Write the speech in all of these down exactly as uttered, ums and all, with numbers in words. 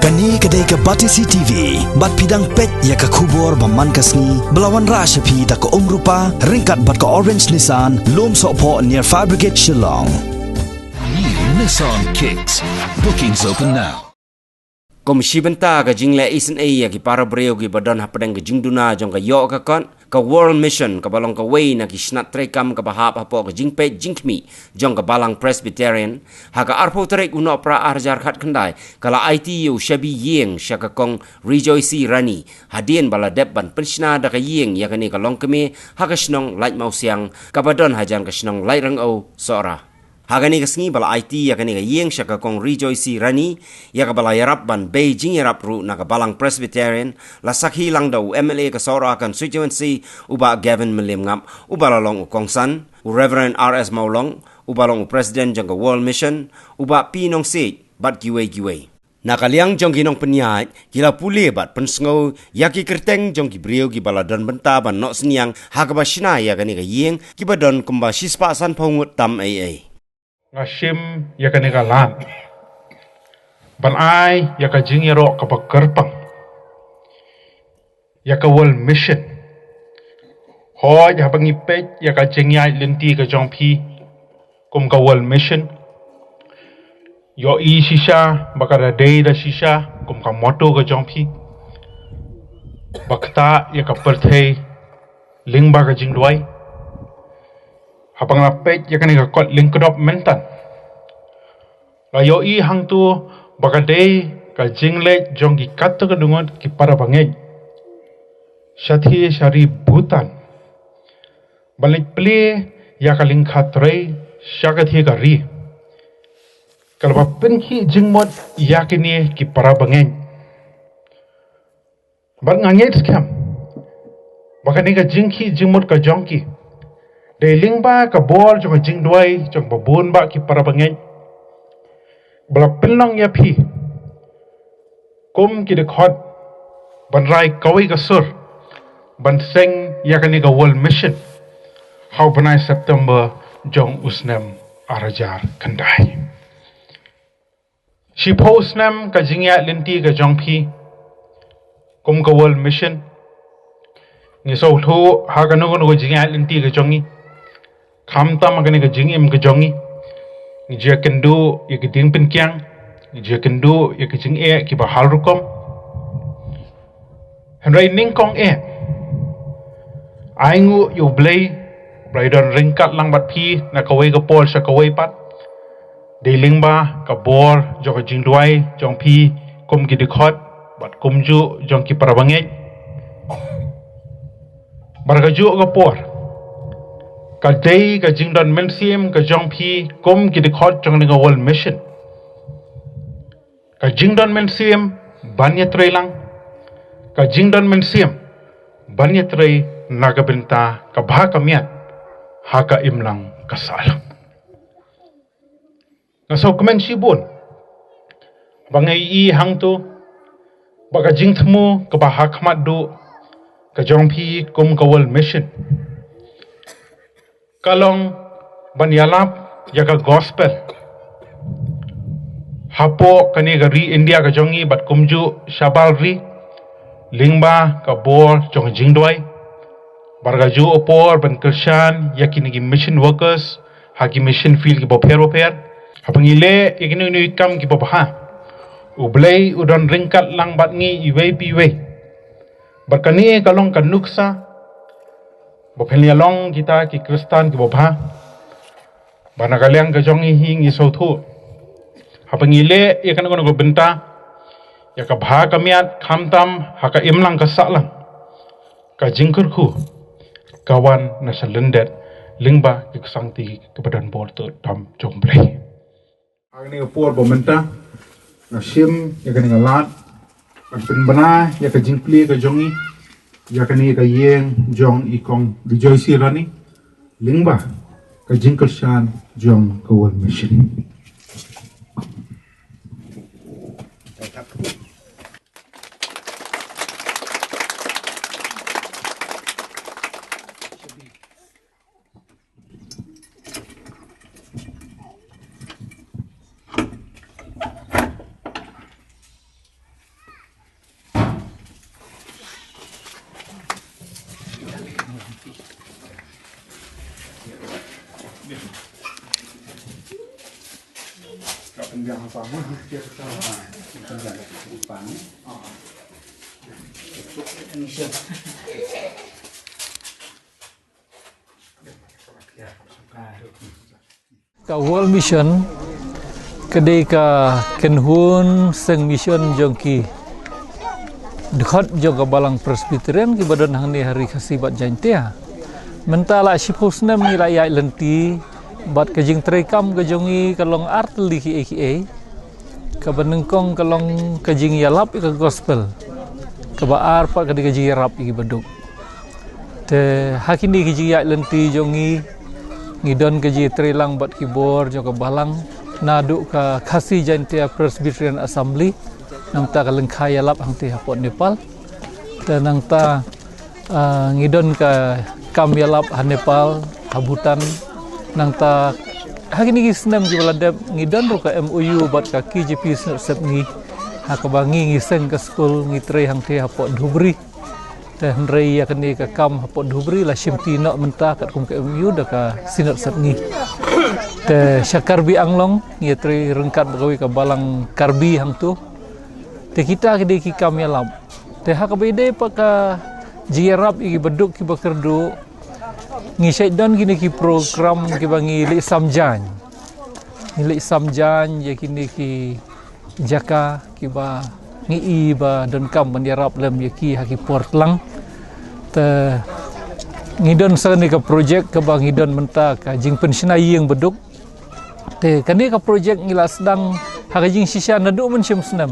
Kane ka dei ka Batesi T V, bad phi dang peit ïa ka khubor ba man ka sngi, ba la wanrah sha phi da ka Umrupa, ryngkat bad ka Orange Nissan, Lum Sohphoh near Fire Brigade Shillong. New Nissan Kicks. Bookings open now. Kum shi bynta ka jingleh isynei ïa ki para briew kiba don hapdeng ka jingduna jong ka ïoh ka kot, ka World Mission kaba long kawei na ki snat treikam kaba hap hapoh ka jingpeit jingkhmih jong ka Balang Presbyterian, ha ka arphew tarik u Nohprah arhajar khatkhyndai, ka la aiti ïa u shabi ïing sha ka Kong Rejoice Rani, hadien ba la dep ban pynshna da ka ïing ïa kane ka longkmie ha ka shnong Laitmawsiang, kaba don hajan ka shnong Laitryngew Sohra. Ha kane ka sngi ba la aiti ïa kane ka ïing sha ka Kong Rejoice Rani, ïa kaba la ïarap ban bei jingïarap ruh na ka Balang Presbyterian, la sakhi lang da u M L A ka Sohra Constituency, u Bah Gavin Mylliem Ngap, uba la long u kongsan, u Reverend R S Mawlong, uba long u President jong ka World Mission, u Bah P Nongsiej, bad kiwei kiwei. Na ka liang jong ki nongpynïaid, ki la pule bad pynsngew ïa ki kyrteng jong ki briew kiba la don bynta ban noh synñiang ha kaba shna ïa kane ka ïing, kiba don kumba shispah sanphew ngut tam ei ei. Nga shim ïa kane ka lad ban ai ïa ka jingïaroh kaba kyrpang ïa ka World Mission. Hooid, haba ngi peit ïa ka jingïaid lynti ka jong phi kum ka World Mission, ïohi shisha ba ka da dei da shisha kum ka motto ka jong phi, ba ktah ïa ka pyrthei lyngba ka jingduwai. Haba nga la peit ïa kane ka kot lyngkdop mynta, nga ïohi hangto ba ka dei ka jingleit jong ki katto katne ngut ki para bangeit shathie sha ri Bhutan, ban leit plie ïa ka lyngkha trei sha kathie ka ri, ka la ba pynkhih jingmut ïa kine ki para bangeit. Bad nga ngeit skhem ba kane ka jingkhih jingmut ka jong ki, dei lyngba ka bor jong ka jingduwai jong ba bun bah ki para bangeit, ba la pynlong ïa phi kum ki dkhot ban rai kawei ka sur ban seng ïa kane ka World Mission ha u bnai September jong u snem arhajar khyndai. Shiphew snem ka jingïaid lynti ka jong phi kum ka World Mission. Ngi sngewthuh ha kano kano ka jingïaid lynti ka jong ngi, khamtam ha kane ka jingim ka jong ngi, ngi ju ïakynduh ïa ki jingpynkiang, ngi ju ïakynduh ïa ki jingeh kiba har rukom. Hynrei nyngkong eh, ai nguh ïa U Blei, U Blei don ryngkat lang bad phi na kawei ka por sha kawei pat. Dei lyngba ka bor jong ka jingduwai jong phi kum ki dkhot bad kumjuh jong ki para bangeit. Bad kajuh ka por, ka dei ka jingdon mynsiem ka jong phi kum ki dkhot jong kane ka World Mission, ka jingdon mynsiem ban ïatrei lang, ka jingdon mynsiem ban ïatrei na ka bynta ka bha ka miat ha ka imlang ka sahlang. Nga sngewkmen shibun ba nga ïohi hangto ba ka jingthmu kaba ha khmat duh ka jong phi kum ka World Mission ka long ban ïalap ïa ka gospel hapoh kane ka ri India ka jong ngi bad kumjuh shabar ri, lyngba ka bor jong ka jingduwai. Bad kajuh ka por ban kyrshan ïa kine ki mission workers ha ki mission field kiba pher ba pher. Haba ngi leh ïa kine kine ki kam kiba bha, U Blei u don ryngkat lang bad ngi iwei pa iwei. Bad kane ka long ka nuksa ba phin ïa long kita ki Khristan kiba bha. Bad na ka liang ka jong ngi hi ngi sngewthuh, haba ngi leh ïa kano kano ka bynta ïa ka bha ka miat khamtam ha ka imlang ka sahlang, ka jingkyrkhu ka wan na sha lyndet lyngba ki ksangti kiba don bor tam jong U Blei. Ha kane ka por ba mynta nga shim ïa kane ka lad ban pynbna ïa ka jingplie ka jong ngi ïa kane ka ïing jong i Kong Rejoice Rani lyngba ka jingkyrshan jong ka World Mission. Ka World Mission ka dei ka kynhun seng mission jong ki dkhot jong ka Balang Presbyterian kiba don hangne ha Ri Khasi bad Jaintia. Mynta la shiphew snem ngi la ïaid lynti bad ka jingtrei kam ka jong ngi ka long artylli kiei kiei. Kaba nyngkong ka long ka jingïalap ïa ka gospel. Kaba ar pat ka dei ka jingïarap ïa ki baduk. Te ha kine ki jingïaid lynti jong ngi, ngi don ka jingïatreilang bad ki bor jong ka balang naduh ka Khasi Jaintia Presbyterian Assembly, namar ka lyngkha ïalap hangtei hapoh Nepal. Te nangta, ah, ngi don ka kam ïalap ha Nepal, ha Bhutan. Nangta ha kine ki snem kiba la dep ngi don ruh ka M O U bad ka K J P Synod Sepngi. Ha kaba ngi ngi seng ka skul, ngi trei hangtei hapoh Dhubri. Te hynrei ïa kane ka kam hapoh Dhubri la shimti noh mynta katkum ka M O U da ka Synod Sepngi. Te sha Karbi Anglong ngi ïatrei ryngkat bad kawei ka balang Karbi hangto. Te kita ki dei ki kam ïalap. Te ha kaba ïadei bad ka jingïarap ïa ki baduk kiba kyrduh, ngi shait don kine ki program kiba ngi leit sam jaiñ. Ngi leit sam jaiñ ïa kine ki jaka kiba ngi i ba donkam ban ïarap lem ïa ki ha ki por tlang. Te ngi don sa kane ka projek kaba ngi don mynta ka jingpynshna ïing baduk. Te kane ka projek ngi la sdang ha ka jingshisha naduh mynshem snem.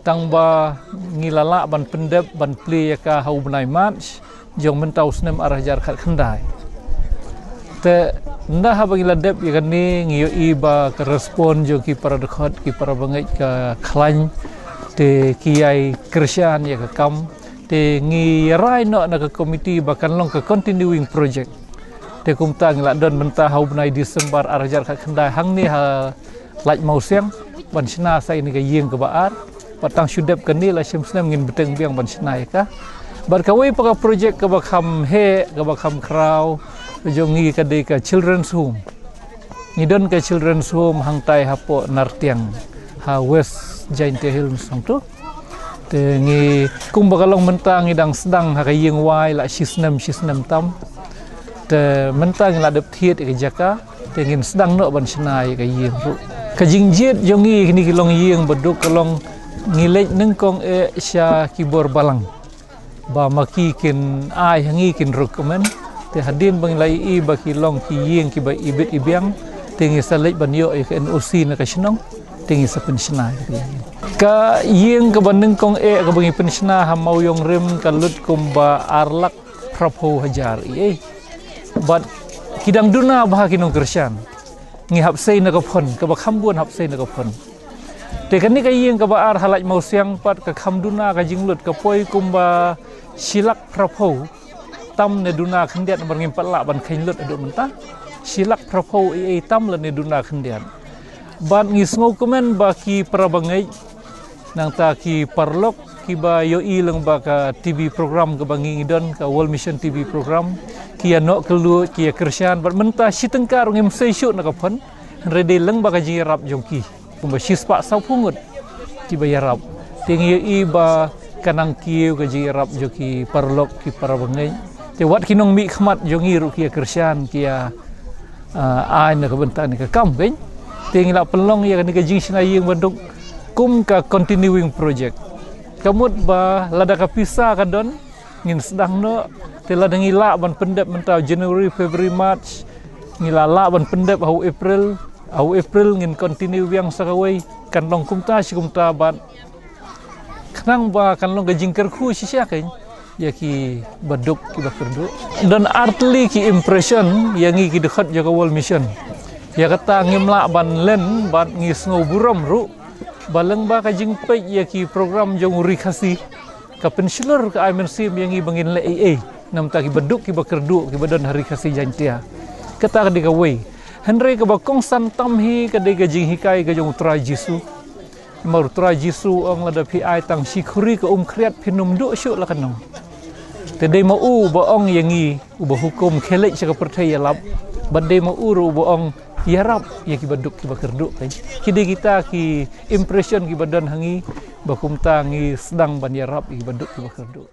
Tang ba ngi la lah ban pyndep ban plie ïa ka ha u bnai March jong mynta u snem ar hajar khatkhyndai. Te ynda haba ngi la dep ïa kane ngi ïohi ba ka respond jong ki para dkhot, ki para bangeit ka khlaiñ, te ki ïai kyrshan ïa ka kam. Te ngi ïa rai noh na ka komiti ba kan long ka continuing project. Te kumta ngi la don mynta ha u bnai December ar hajar khatkhyndai hangne ha Laitumkhrah ban shna sa ïa kane ka ïing kaba ar. Bad tang shu dep kane la shem snem ngin bteng biang ban shna ïa ka. Bad kawei pat ka projek kaba kham heh, kaba kham khraw jong ngi ka dei ka Children's Home. Ngi don ka Children's Home hangtai hapoh Nartiang ha West Jaintia Hills hangto. Te ngi kumba ka long mynta ngi dang sdang ha ka ïing wai la shi snem shi snem tam. Te mynta ngi la dep thied ïa ka jaka. Te ngin sdang noh ban shna ïa ka ïing ruh. Ka jingjied jong ngi kine ki longïing baduk ka long ngi leit nyngkong eh sha ki bor balang. Ba ma ki kin ai ha ngi kin recommend. Te hadien ba ngi la ïohi ba ki long ki ïing kiba ibit ibiang. Te ngi sa leit ban ïoh ïa ka N O C na ka shnong. Te ngi sa pynshna ïa ka ïing. Ka ïing kaba nyngkong eh kaba ngi pynshna ha Mawïong Rim ka lut kumba ar lak phraphew hajar eh. Bad ki dang duna bha ki nongkyrshan. Ngi hap sei na ka phon, kaba kham bun hap sei na ka phon. Te kane ka ïing kaba ar ha Laitumkhrah pat ka kham duna ka jinglut ka poi kumba shi lak phraphew tam ne duna khyndiat namar ngim pat lah ban kheiñ lut haduh mynta. Shi lak phraphew eh tam lane duna khyndiat. Bad ngi sngewkmen ba ki para bangeit nangta ki paralok kiba ïohi lyngba ka T V program kaba ngi ngi don ka World Mission T V program ki ïa noh kylluid, ki ïa kyrshan bad mynta shi tyngka ruh ngim sei shuh na ka phon. Hynrei dei lyngba ka jingïarap jong ki kumba shispah sawphew ngut kiba ïarap. Te ngi ïohi ba ka nang kiew ka jingïarap jong ki paralok ki para bangeit. Te wat ki nongmihkhmat jong ngi ruh ki ïa kyrshan ki ïa ah, ai na ka bynta ne ka kam kein. Te ngi la pynlong ïa kane ka jingshna ïing baduk kum ka continuing project. Ka mut ba lada ka pisa ka don ngin sdang noh, te lada ngi lah ban pyndep mynta January, February, March, ngi la lah ban pyndep ha u April, ha u April ngin continue biang sa kawei, kan long kumta shi kumta bad khnang ba kan long ka jingkyrkhu shisha kein ïa ki baduk kiba kyrduh. Don artylli ki impression ïa ngi ki dkhot jong ka World Mission. Ïa kata ngim lah ban len bad ngi sngewburom ruh ba lyngba ka jingpeit ïa ki program jong u Ri Khasi ka pynshlur ka ai mynsiem ïa ngi ba ngin leh ei ei namar ki baduk kiba kyrduh kiba don ha Ri Khasi Jaintia. Kata ka dei kawei. Hynrei kaba kongsan tam hi ka dei ka jinghikai ka jong u Trai Jisu. Namar u Trai Jisu u ong lada phi ai tang shi khuri ka um khriat phin ym duh shuh la ka nong. Te dei ma u uba ong ïa ngi uba hukum khie leit sha ka pyrthei ïalap. Bad dei ma u ruh uba ong Ïarap ïa kiba duk kiba kyrduh, peit. Ki dei kita ki impression kiba don ha ngi, ba kumta ngi sdang ban ïarap ïa kiba duk kiba kyrduh.